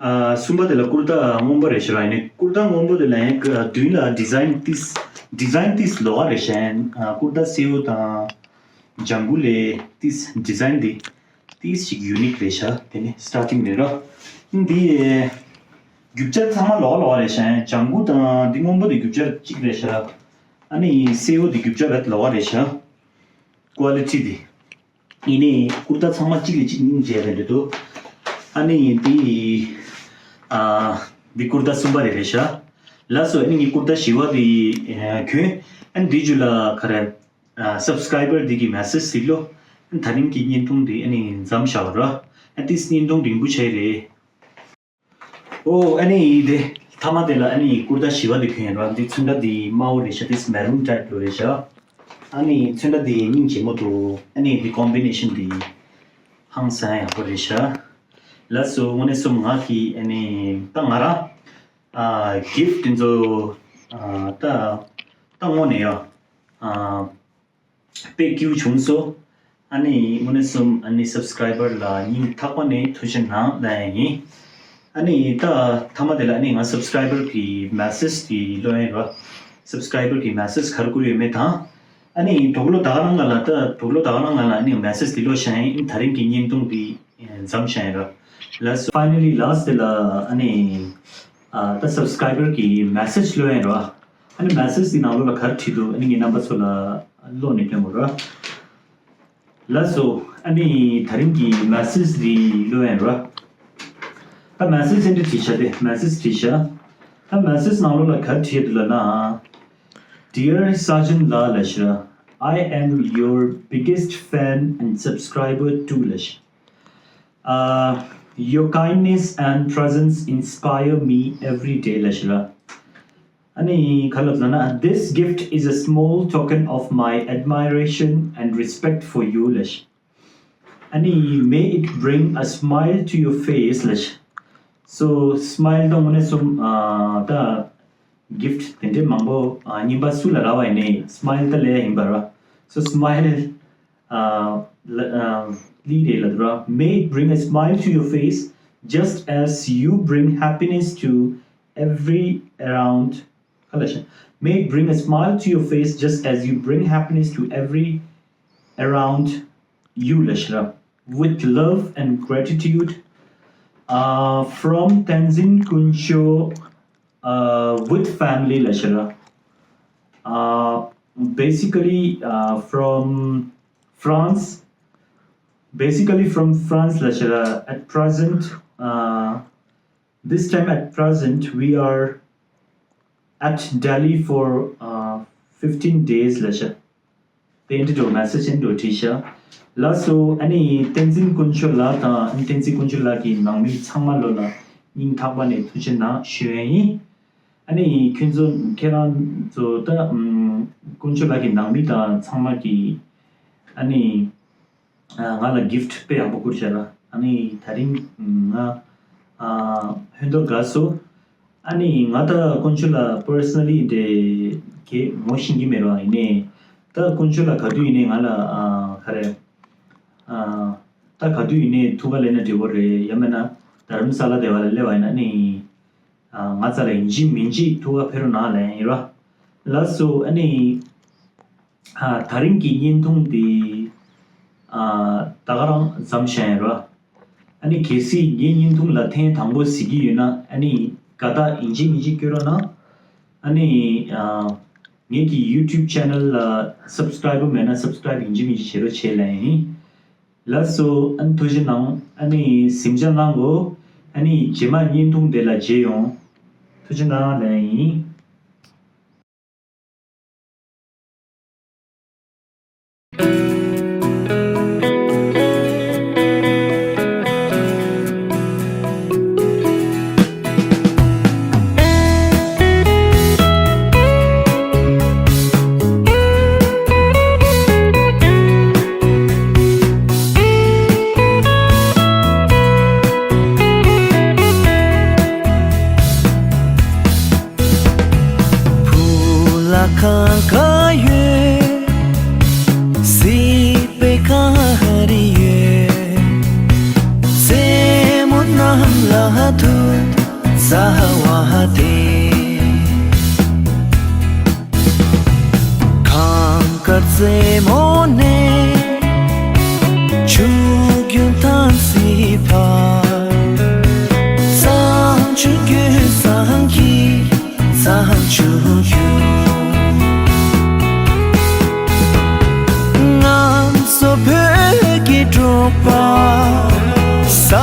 ཨ་གསུམ་པ་དེ་ལ་ཀུར་ཏ་སྔོན་པོ་རེད་ཤག་ར། ཨ་ནི་ཀུར་ཏ་སྔོན་པོ་དེ་ལ་ཡང་མདུན་ལ་design ཏིས་design ཏིས་ལོགས་ཀ་རེད་ཤག་ཨ་ཀུར་ཏ་སེའུ་དང་ལྗང་གུ་ལས་ཏིས་design འདི་ཏིས་ཅིག་unique རེད་ཤག་དེ་ནི་starting རེད་ར། འདི་རྒྱུ་ཆ་ཚང་མ་ལོགས་ཀ་ལོགས་ཀ་རེད་ཤག་ལྗང་གུ་དང་འདི་སྔོན་པོ་དེ་རྒྱུ་ཆ་གཅིག་རེད་ཤག་ཨ་ནི་སེའུ་དེ་རྒྱུ་ཆ་བེད་ལོགས་ཀ་རེད་ཤག quality དེ། ཡིན་ནའི་ཀུར་ཏ་ཚང་མ་གཅིག་ལས་གཅིག་སྙིང་རྗེ་རེད་འདུག་ཨ་ནི་དེ་ཨ་འདི་ཀུར་ཏ་གསུམ་པ་རེད་རེད་ཤག་ལགས་སོ། ཨ་ནི་ངའི་ཀུར་ཏ་བཞི་པ་དེ་གྱོན། ཨ་ནི་དེ་རྗེས་ལ་ག་རེ་ཨ་subscriber དེ་གི་message ཞིག་ལོ། ཨ་ནི་ད་རིང་གི་བརྙན་ཐུང་དེ་ཨ་ནི་མཚམས་བཞག་ར། ཨ་ནི་དེ་བརྙན་ཐུང་རིང་པོ་ཆགས་རེད། ཨོ་ཨ་ནི་དེ་མཐའ་མ་དེ་ལ་ཨ་ནི་ཀུར་ཏ་བཞི་པ་དེ་གྱོན་ཡོད་ར། འདི་ཚོན་ཁྲ་དེ་དམར་པོ་རེད་ཤག་དེ་maroon type ལོ་རེད་ཤག་ཨ་ནི་ཚོན་ཁྲ་དེ་སྙིང་རྗེ་མོ་འདུག་ཨ་ནི་དེ་combination དེ་ཧང་སང་ཡག་པོ་རེད་ཤག་ལགས་སོ། དངོས་གནས་སོ་ང་གི་ཨ་ནི་ད་ང་རང་ཨ་gift དེ་ཚོ་ཨ་ད་ད་དངོས་གནས་ཡ་ཨ་དཔེ་སྐྱིད་པོ་བྱུང་སོང་། ཨ་ནི་དངོས་གནས་སོ་ཨ་ནི་subscriber ལ་སྙིང་ཐག་པ་ནས་ཐུགས་རྗེ་གནང་ལབ་ཡ་ཡིན། ཨ་ནི་ད་མཐའ་མ་དེ་ལ་ཨ་ནི་ང་subscriber གི་message དེ་ཀློག་ཡ་ཡིན་ར། subscriber གི་message ག་རེ་བསྐུར་ཡོད་མེད་དང་། ཨ་ནི་དུག་ལོག་ད་ག་རང་ང་ལ་ད་དུག་ལོག་ད་ག་རང་ང་ལ་ཨ་ནི་message དེ་ཀློག་བྱ་ཡ་ཡིན། ད་རིང་གི་བརྙན་ཐུང་དེ་མཚམས་བཞག་ཡིན་ར། ལགས་སོ། finally last དེ་ལ་ཨ་ནི་ཨ་ད་subscriber གི་message ཀློག་ཡ་ཡིན་ར། ཨ་ནི་message དེ་ནང་ལོགས་ལ་ག་རེ་བྲིས་འདུག་ཨ་ནི་ངས་རྣམ་པ་ཚོ་ལ་ཀློག་ནས་སྟོན་དགོས་ར། ལགས་སོ། ཨ་ནི་ད་རིང་གི་message དེ་ཀློག་ཡ་ཡིན་ར། ད་message འདི་བྲིས་ཤག་དེ་message བྲིས་ཤག་ད་message ནང་ལོགས་ལ་ག་རེ་བྲིས་འདུག་ལབ་ན། Dear Sergeant ལགས་ལབ་ཤག I am your biggest fan and subscriber too ལབ་ཤག Uh, your kindness and presence inspire me every day ལབ་ཤག་ཨ་ནི་ག་རེ་ལབ་ན། This gift is a small token of my admiration and respect for you ལབ་ཤག་ཨ་ནི་may it bring a smile to your face ལབ་ཤག so smile ད་དངོས་གནས་སོ་ཨ་ད་gift དེ་འདྲའི་མང་པོ་ཨ་རྙིང་པ་སུ་ལ་རག་པ་ཡིན་ནའི་smile ད་ལས་ཡིན་པ་ར། so smile ཨ་ལ་ཨ་ལི་རེད་ལབ་ར། May it bring a smile to your face just as you bring happiness to every around ག་ལ་ཤ May it bring a smile to your face just as you bring happiness to every around you ལ་ཤ་ར། With love and gratitude uh, from Tenzin Kuncho uh, with family ལ་ཤ་ར། ཨ་ Basically, uh, from France, basically from France, ལ་ཤ་ར། At present, uh, this time at present, we are at Delhi for, uh, fifteen days ལ་ཤ། དེ་འདྲ་འགྲོ་མེ་སེ་ཇི་འདྲ་བྲིས་ཤག་ལགས་སོ། ཨ་ནི་བསྟན་འཛིན་དཀོན་མཆོག་ལགས་དང་བསྟན་འཛིན་དཀོན་མཆོག་ལགས་ཀྱི་ནང་མི་ཚང་མ་ལོ་ལ་སྙིང་ཐག་པ་ནས་ཐུགས་རྗེ་གནང་ཞུ་ཡས་ཡིན། ཨ་ནི་ཁྱོད་ཚོ་ཁྱེད་རང་ཚོ་ད་ཨམ་དཀོན་མཆོག་ལགས་ཀྱི་ནང་མི་དང་ཚང་མ་གི་ཨ་ནི་ཨ་ང་ལ་གིཕ་ཊི་དཔེ་ཡག་པོ་བསྐུར་བྱས་ལ། ཨ་ནི་དེ་རིང་ང་ཨ་ཧོན་དོ་དགའ་སོ། ཨ་ནི་ང་ད་དཀོན་མཆོག་ལགས་པར་སོ་ན་ལི་འདྲ་གི་ངོ་ཤེས་ཀྱི་མེད་པ་ཡིན་ནའི། ད་དཀོན་མཆོག་ལགས་ག་དུས་ཡིན་ནའི་ང་ལ་ཨ་ག་རེ་ཨ་ད་ག་དུས་ཡིན་ནའི་ཐུག་ག་ལབ་ན་འགྲིག་གི་རེད། ཡང་མིན་ན་རྡ་རམ་ས་ལ་དེ་བ་ལ་སླེབས་པ་ཡིན་ན་ཨ་ནི་ཨ་ང་རྩ་ལ་ཡིན་གཅིག་མིན་གཅིག་ཐུག་ག་ཕེབས་རོགས་གནང་ལབ་ཡིན་ར། ལགས་སོ། ཨ་ནི། ཨ་དེ་རིང་གི་བརྙན་ཐུང་འདི་ཨ་ད་ག་རང་མཚམས་བཞག་ཡིན་ར། ཨ་ནི་གལ་སྲིད་ངའི་བརྙན་ཐུང་ལ་ཐེངས་དང་པོ་གཟིགས་ཀྱི་ཡོད་ན་ཨ་ནི་དགའ་རྟགས་ཡིན་གཅིག་མིན་གཅིག་སྐྱོན་རོགས་གནང་། ཨ་ནི་ཨ་ངེད་ཀྱི་ཡུ་ཊུབ་ཆེ་ནལ་ལ་སབ་སི་ཀྲའི་བར་མེད་ན་སབ་སི་ཀྲའི་བར་ཡིན་གཅིག་མིན་གཅིག་བྱེད་རོགས་བྱེད་ལབ་ཡིན། ལགས་སོ། ཨ་ནི་ཐུགས་རྗེ་གནང་། ཨ་ནི་གཟིམ་འཇག་གནང་གོ། ཨ་ནི་རྗེས་མ་བརྙན་ཐུང་དེ་ལ་མཇལ་ཡོང་། ཐུགས་རྗེ་གནང་ལབ་ཡིན། བུ་ལ་གང་ག་ཡོད། སྲིད་པའི་ག་རེ་ཡོད། རྩེད་མོ་གནམ་ལ་འཐུ་ཟ་བ་དེ། གངས་དཀར་རྩེ་མོ་ནས་ཆུ་རྒྱུན་ཐང་སི་བར། བྱང་ཆུབ་ཀྱི་སངས་རྒྱས་བྱང་ཆུབ་ཀྱི།